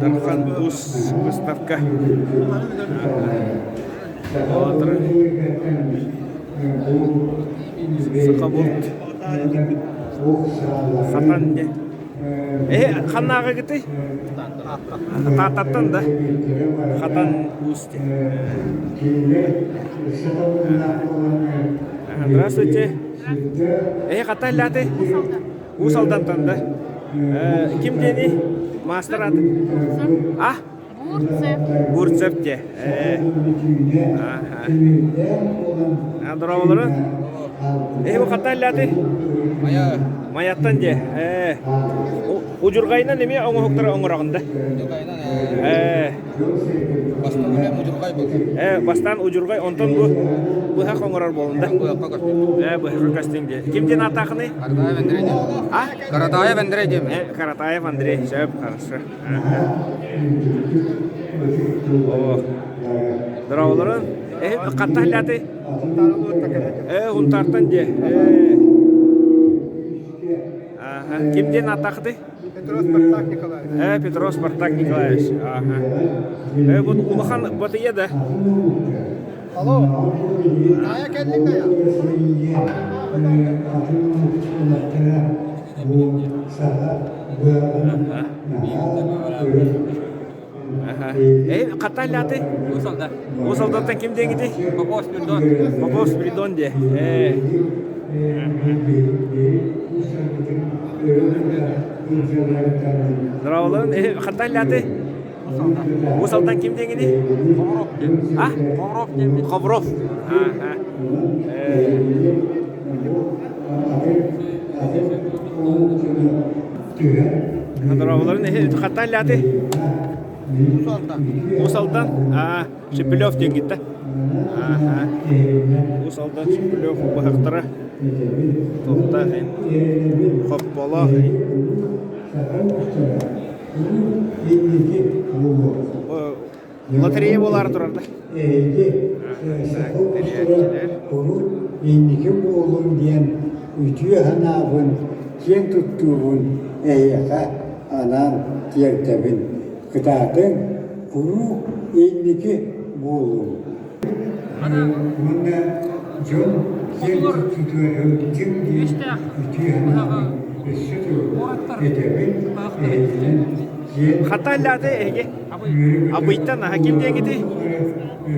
Дархан Уус выставка. Сахабулт. Хатан де. Э, ханнааҕыгытый? Тааттаттан да. Хатан Уус де. Здравствуйте. Э, хата ляты? Уус Алдантан да. Ким диэний? Маастар аты? А? Бурцев. Бурцев де. Ага. Здороволорун. Э, бу хата ляты? Мая. Маяттан де. Э. Удьурҕайынан эмиэ оҥоһуктары оҥороҕун да? Удьурҕайынан Э. Бастаан эмиэ удьурҕай буолла. Э, бастаан удьурҕай, онтон бу быһах оҥорор буолун да? Быһахха көстүн. Э, быһахха көстүн диэ. Ким диэн ааттаахыный? Каратаев Андрей диэн. А? Каратаев Андрей диэн. Э, Каратаев Андрей. Сөп, хорошо. О, здороволорун. Э, хатта ляты? Э, Хунтартан диэ. Э. Ага. Ким диэн ааттаахыный? Петров Спартак Николаевич. Э, Петров Спартак Николаевич. Ага. Э, вот улахан батыйа да? Алло. Таайа кэллиҥ да Ага. Э, хата ляты? Уус Алдан. Уус Алдантан ким диэҥитий? Попов Спиридон. Попов Спиридон диэ. Э. Здраволын. Э, хата ляты? Уус Алдан ким диэҥиний? Ховров диэн. А? Ховров диэн. Ховров. Ага. Э. Здраволын. Э, хата ляты? Уус Алдан. Аа, Шепелев диэн гитта. Ааха. Уус Алдан Шепелев быһахтара. Туохтаах Хопполоох. Лотерея буолаары турар да. Инники буолуҥ диэн үтүө санаабын, киэн туттуубун эһиэхэ анаан тиэрдэбин. Кытаатыҥ, куруук инники буолуҥ. Уонна дьон киэн туттуутугар сылдьыҥ диэн үтүө санаабын өссө төгүл этэбин, эһигинэн киэн Хата ляты эһиги Абыйтан аха ким диэҥитий?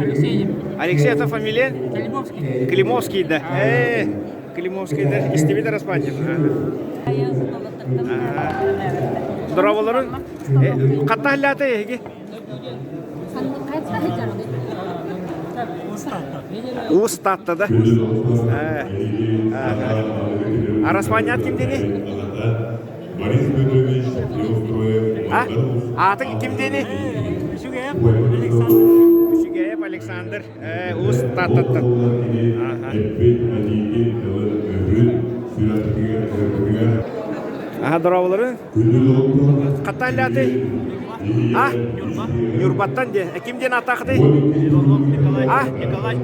Алексей. Алексей это фамилия? Климовский. Климовский да. Э, Климовский да. Истибит Распадин. Здороволорун. Хата ляты эһиги? Уус Таатта да? Араспаанньаат ким диэний? Борис Петрович Неустроев А? Аатыҥ ким диэний? Үчүгэйэп Александр. Үчүгэйэп Александр. Уус Тааттаттан. Аха, дорооболорун. Хата ляты? А? Нюрбаттан де. Ким диэн ааттаахытый? Николай. А? Николай.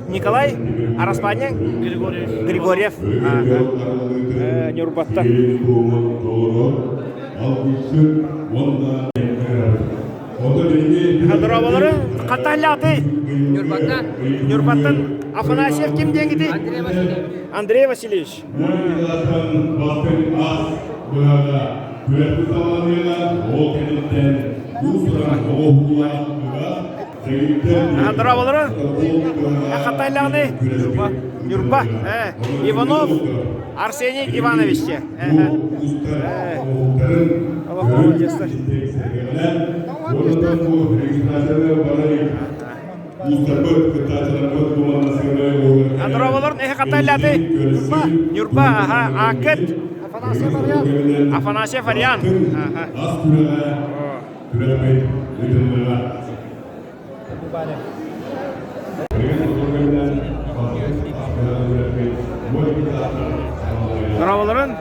Николай? Араспаанньаҥ? Григорьев. Григорьев. Ага. Нюрбаттан. Дорооболорун. Хата ляты? Нюрбаттан. Нюрбаттан Афанасьев ким диэҥитий? Андрей Васильевич. Андрей Васильевич. Дорооболору. Хатайлаҕыный? Ньурба. Ньурба. Э, Иванов Арсений Иванович. Э, Олох молодецтар. Дорооболорун эһи хатайлааты? Ньурба. Ньурба, аха. Аакыт? Афанасьев Ариан. Афанасьев Ариан. Аха. Дорооболорун.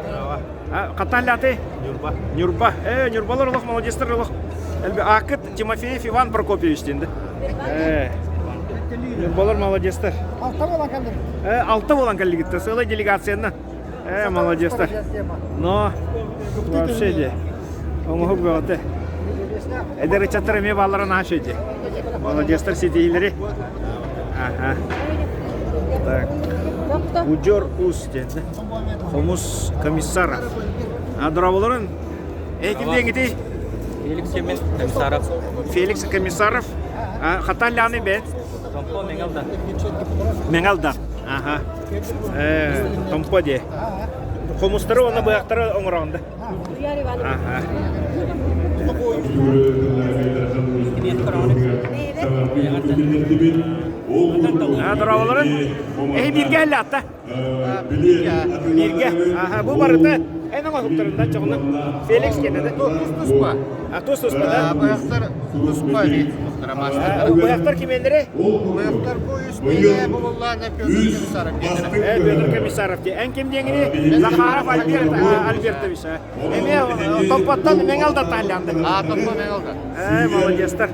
Хатайлааты? Ньурба. Ньурба. Э, Ньурбалар олох молодецтар олох. Элбэ Аакыт Тимофеев Иван Прокопьевич диэн да. Э, Ньурбалар молодецтар. Алта буолан кэллим. Э, алта буолан кэллигиттэ. Сыалай делегациянан. Э, молодецтар. Но вообще де. Оҥоһук бөҕөтө. Эдэр ыччаттар эмиэ бааллара наһаа үчүгэй дии. Молодецтар ситиһиилэри. Ага. Так. Удьор Ус диэн. Хомус комиссаров. А дорооболорун. Э, ким диэҥитий? Феликс Семен Комиссаров. Феликс Комиссаров. Хаталляны бэт. Томпо Мэҥэлдан. Мэҥэлдан. Аха. Э, Томпо дии. Хомустары уонна быһахтары оҥороҕун да? Аха. Дорооболорун. Эһи бииргэ эллэ Бииргэ. Аха, бу барыта эн оҥоһуктарында чоҕуна Феликс кэннэ Тус-туспа. А тус-туспа да? Быһахтар туспа тустара маастар. Быһахтар кимиэннэри? Быһахтар бу үс миҥэ булуллаана Петр Комиссаров диэннэрэ. Петр Комиссаров диэн. Эн ким диэҥини? Захаров Альберт Альбертович. Эмиэ Томпоттон Мэҥэлда тааллаанды. А, Томпо Мэҥэлда. Э, молодецтар.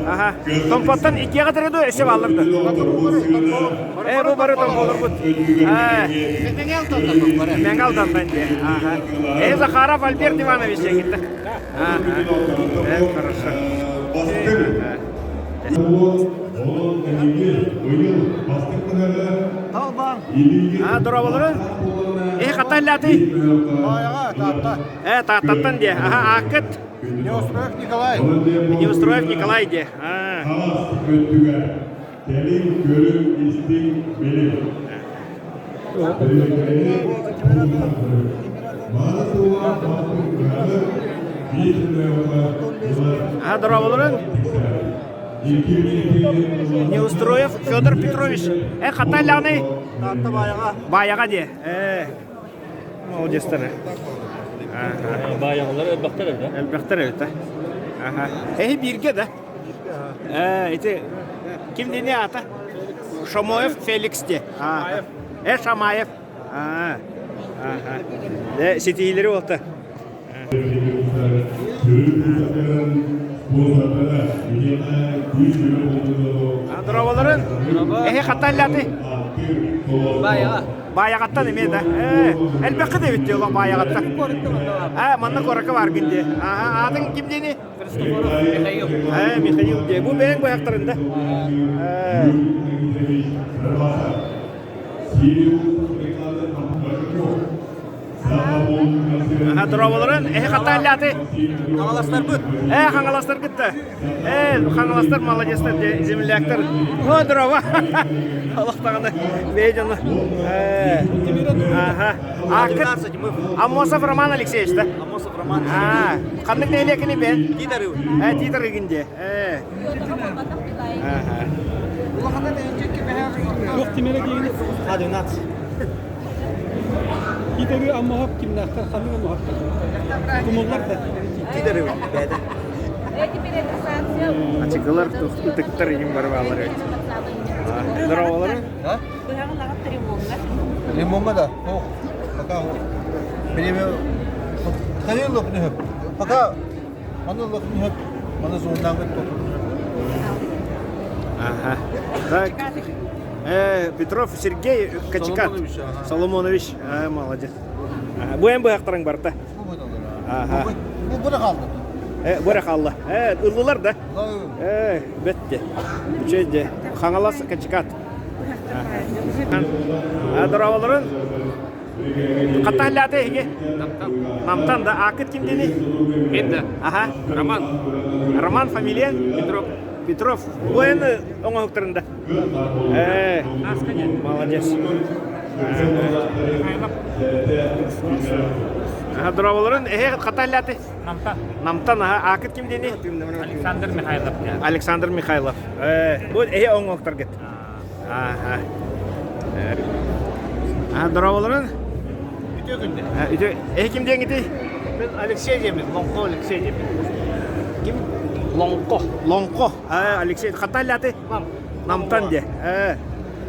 Аха. Томпоттон иккиэҕэ төрө дуо өссө бааллар да? Э, бу бары томполорбут. Э. Мэҥэлдантан дии. Аха. Э, Захаров Альберт Иванович диэҥиттэ. Аха. Э, хорошо. А, дорооболору. Э, хата Баайаҕа, Таатта. Э, Тааттаттан дии. Аха, ааккыт? Неустроев Николай. Неустроев Николай дии. Хаҥас өттүгэр кэлин көрүҥ истиҥ билим. А, дорооболорун. Неустроев Федор Петрович. Э, хата ляны? Таатта Баайаҕа. Баайаҕа дии. Э, молодецтар. Баайаҕалар элбэхтэр эбит Элбэхтэр эбит Аха. Эһи бииргэ да? Э, ити ким дини аата? Шамоев Феликс де. Э, Шамаев. А, ага. Э, ситиһиилэри буолта. Дорооболорун. Эһи хатталлаты. Баайаҕа. Баайаҕаттан эмиэ да. Ээ, элбэххэ да эбит дии олох Баайаҕаттан. Ээ, манна куоракка бааргын дии. Аха, аатыҥ ким диэни? Христофоров Михаил. Ээ, Михаил дии. Бу бэйэҥ быһахтарын да? Ээ. Аха, дорооболорун. Эһи хаттааллааты? Хаҥаластарбыт. Ээ, хаҥаластаргыт да. Ээ, хаҥаластар молодецтар, земляктар. О, здорово! Олох даҕаны бэйэ дьоно. Ээ, аха. Ааккыт Аммосов Роман Алексеевич да? Аммосов Роман. Аа, ханнык нэһилиэкини бэйэн? Тиит-Арыы. Ээ, Тиит-Арыыгын дии. Ээ. Аха. Туох тимэрэ диэни? А12. Тиит-Арыы Аммоһоп кимнээхтэр ханнык Аммоһоптар? Тумуллар да. Тиит-Арыы бэйэтэ. Ачыкылар ытыктар иһин бары бааллар эбит. Здоровалары. Лимонга да. Ох, пока Время Хайын лох Пока маны лох маны зоннан Ага. Так. Петров Сергей Качикат. Соломонович. Молодец. Бу эн быһахтарыҥ барта. Ага. Бу бу хаалла. Э, бу хаалла. Э, ыллылар да? Э, бетте. Үчүгэй Хаҥалас Качикат. Дорооболорун. Хаттааллаата эһиги? Намтан да. Аакыт ким дини? Мен да. Аха. Роман. Роман фамилия? Петров. Петров. Бу эн оҥоһуктарында. Э, молодец. Аха, дорооболорун. Эһи хаттааллааты? Намтан. Намтан, аха. Аакыт ким дини? Александр Михайлов. Александр Михайлов. Э, бу эһи оҥоһуктаргыт. Аха. А, дорооболорун. Үтүө күндэ. Үтүө. Эһи ким диэҥитий? Мен Алексей диэмин, Лоҥхо Алексей диэмин. Ким? Лоҥхо. Лоҥхо. Алексей хаталлаты? Нам. Намтан де.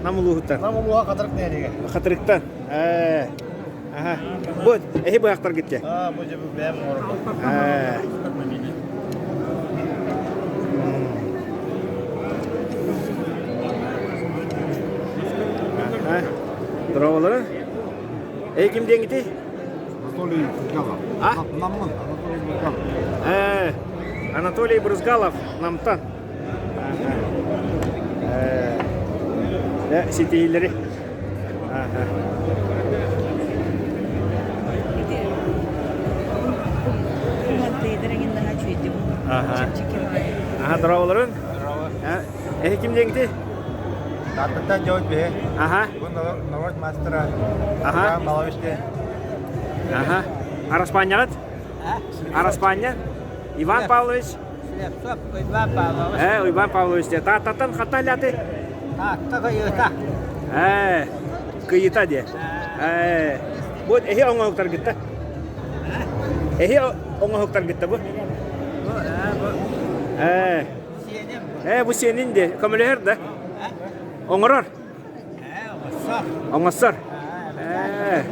Нам улууһуттан. Нам улууһа Хатырык нэһилиэгэ. Хатырыктан. Аха. Бу эһи быһахтар гитте. А, бу же бэйэм оҥорбут. Здоровалары. Эй, ким диэҥити? Анатолий Брызгалов. А? Наммын, Анатолий Брызгалов. Э, Анатолий Брызгалов, Намтан. Э, ситиһиилэри. Ага. Ага. Ага, здорово, Эһи ким диэҥити? Тааттаттан дьон биһи. Аха. Бу норуот мастера. Аха. Малович диэн. Аха. Араспаанньаҕыт? Араспаанньа? Иван Павлович? Слепцов Иван Павлович. Э, Иван Павлович диэ. Тааттаттан хата ляты? Таатта кыйыта. Э, кыйыта диэ. Э, бу эһи оҥоһуктаргытта? Эһи оҥоһуктаргытта бу? Э, Ээ, бу сиэнин де көмөлөһөр да? Оҥорор? Оҥоссор. Ээ,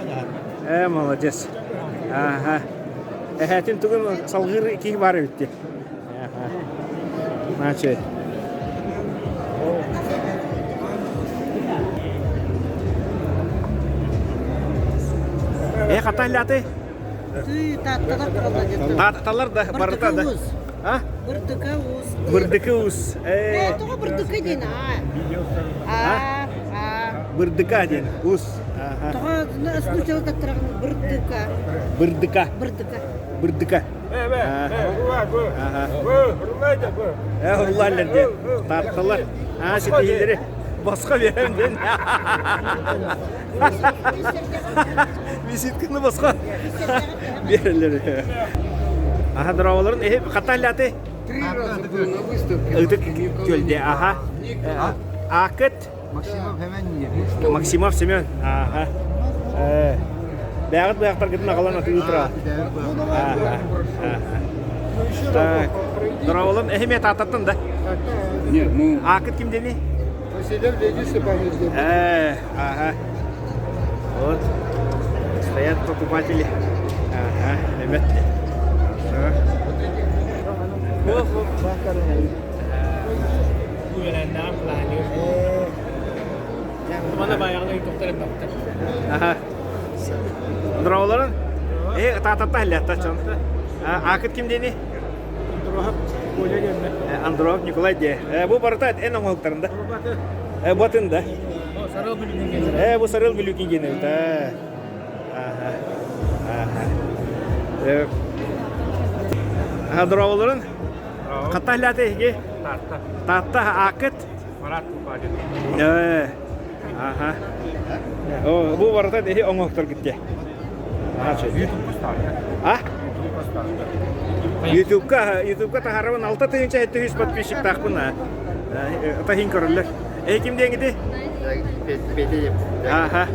ээ, молодец. Аха. Эһэтин тугун салгыыр киһи баар эбит дии. Аха. Значит. Э, хата Таатталар да барыта да. А? Бырдыка уус. Бырдыкы уус. Э, тоҕо бырдыка диэн аа. Аа. Бырдыка диэн уус. Тоҕо сначала таттараҕын бырдыка. Бырдыка. Бырдыка. Бырдыка. Э, урлаллар диэн. Таатталар. Аа, ситиһиилэри босхо биэрэн диэн. Визитканы босхо биэрэллэр. Аха дороолорун эһи хата ляты? Ытык күөлде аха. Акыт Максимов Семен. Максимов Семен. Аха. Бэҕит быахтаргытын аҕалан атыы тура. Так. Дороолорун эһи ме таататтан да? Нет, ну... Акыт ким дени? Василий Леонидович Степанович. Ага. Вот. Стоят покупатели. Ага, ребят. Все. Ага. Здраволарын. Э, та-та-та, лята чон. Акыт ким дени? Андроһап Коля диэннэ. Андроһап Николай де. Бу барыта эн оҥоһуктарында. Ботында. Сарыл Бүлүүкүн генерэ. Э, бу Сарыл Бүлүүкүн генерэ. Аха. Аха. Здраволарын. Хата ляты эһиги? Таатта. Таатта аакыт? Марат Купадин. Э. Аха. О, бу барыта эһи оҥоһуктар гитте. А? Ютубка, Ютубка таһаарабын 6700 подписчиктаахпын а. Таһин көрөллөр. Э ким диэҥити? Аха.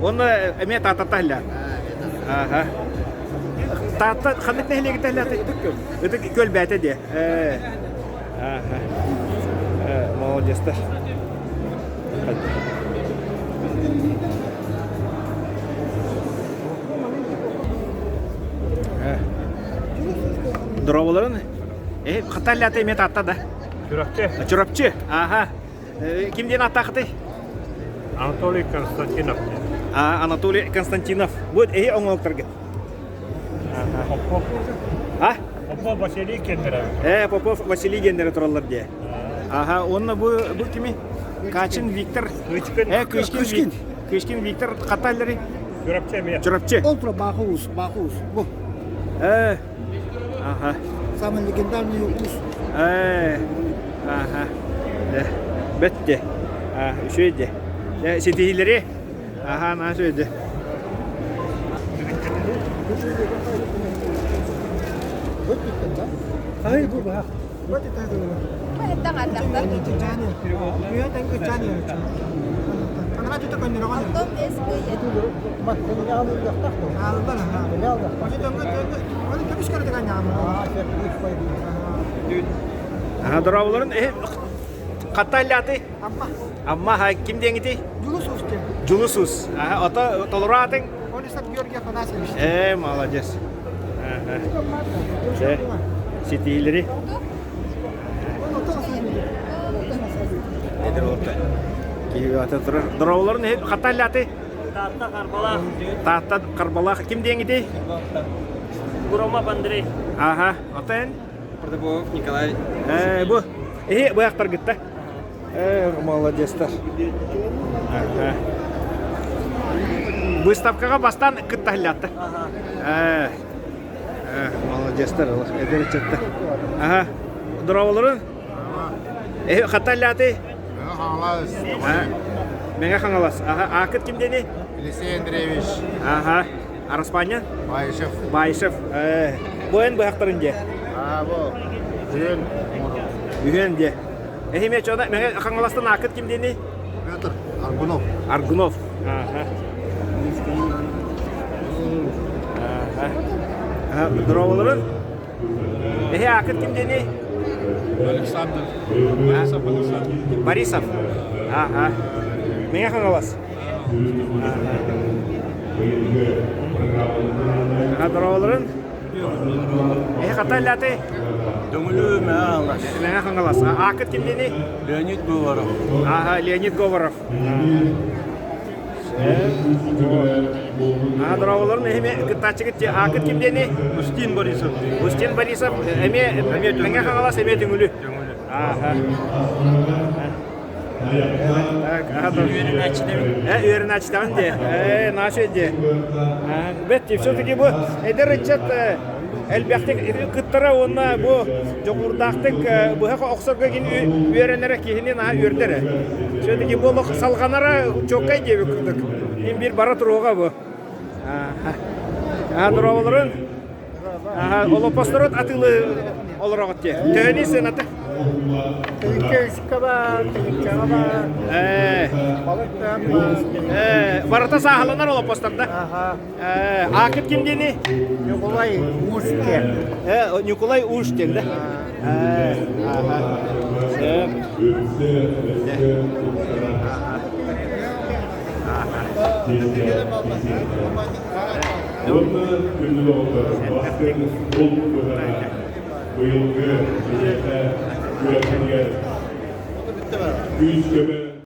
Онно эмиэ Таатата иһиллэр. Аха. Таатта ханнык нэһилиэгитэ иһиллэр? Ытык көл бээтэ диэ. Э. Аха. Э, молодецтар. Дорооболорун. Э, хата лята эмиэ таатта да? Чурапчы. Чурапчы. Аха. Ким диэн ааттаахытый? Анатолий Константинов. А, Анатолий Константинов. Вот эһи оҥоһуктаргыт. Попов. А? Попов Василий кендерэ. Э, Попов Василий гендерэ тураллар дии. Аха, уонна бу бу кими? Качин Виктор. Кычкин. Э, Кычкин. Кычкин Виктор хаталлары. Чурапчы эмиэ. Чурапчы. Ол тура Баахы уус, Баахы уус. Бу. Э. Аха. Самый легендарный уус. Э. Аха. Э. Бетте. А, үчүгэй де. Э, ситиһиилэри. Аха, наша үчүгэй Ай бу баах. Аха, дорооболорун хатта Амма. Амма ким диэҥити? Дьулус Уус диэн. Дьулус Уус. Аха, ото толору аатыҥ? Олесов Георгий Афанасьевич. Э, молодец. Аха. Дьэ, ситиһиилэри. Эдэр олорто. Киһи ата турар. Дорооболорун хатта аты? Таатта Харбалаах. Таатта Харбалаах. Ким диэҥитий? Громов Андрей. Ага. Отен? Протопопов Николай. Э, бу. Эһи быахтаргытта. Э, молодецтар. Ага. Выставкаҕа бастаан кыттаһыллаатта. Э, э, молодецтар, эдэр ыччаттар. Ага. Здороволорун. Эһи хаталлааты? Хаҥалас. Мэҥэ Хаҥалас. Ага, аакыт ким диэний? Елисей Андреевич. Ага. Араспаанньа? Баишев. Баишев. Бу эн быһахтарын дьэ. Аа, бу. Үһүөн. Үһүөн дьэ. Эһиме чона Мэҥэ Хаҥаластан аакыт ким диэний? Петр Аргунов. Аргунов. Ага. Ага. Здороволорун. Эһи аакыт ким диэний? Александр. Борисов Александр. Борисов. Ага. Мэҥэ Хаҥалас. Ага, здороволорун. Эһи хата иллаты? Дөҥүлүү Мэҥэ Хаҥалас. Мэҥэ Хаҥалас. Аакыт ким диэний? Леонид Говоров. Ага, Леонид Говоров. Аа, дорооболорун эһиме кыттааччыгыт аакыт ким диэний? Устин Борисов. Устин Борисов эмиэ Мэҥэ Хаҥалас эмиэ Түҥүлү. Ааха. Так, аха Э, үөрэнээччитэҕин дии. Э, наша дии. Бэт все-таки бу эдэр ыччат элбэхтик кыттара уонна бу дьоҕурдаахтык быһах охсорго үөрэнэрэ киһини наһаа үөрдэрэ. Все-таки бу олох салҕанара чуоккай диэбит курдук. Мин биир бара туруоҕа бу. Аа, дорооболорун. Олоппосторут атыылыы олороҕут дии. Төһөнүй сыаната? Тыһыынча баар, тыһыынчаҕа баар. Ээ. Балык баар. Ээ, барыта сааһыланар олоппосторда. Аха. Ээ, аакыт ким диэний? Ньукулай Уус диэн. Ээ, Ньукулай Уус диэн да? Ээ, аха. Сөп. Уонна күндү доҕоттор, бастыҥ булт быһаҕа быйылгы биһиэхэ күрэххитигэр күүс-көмө.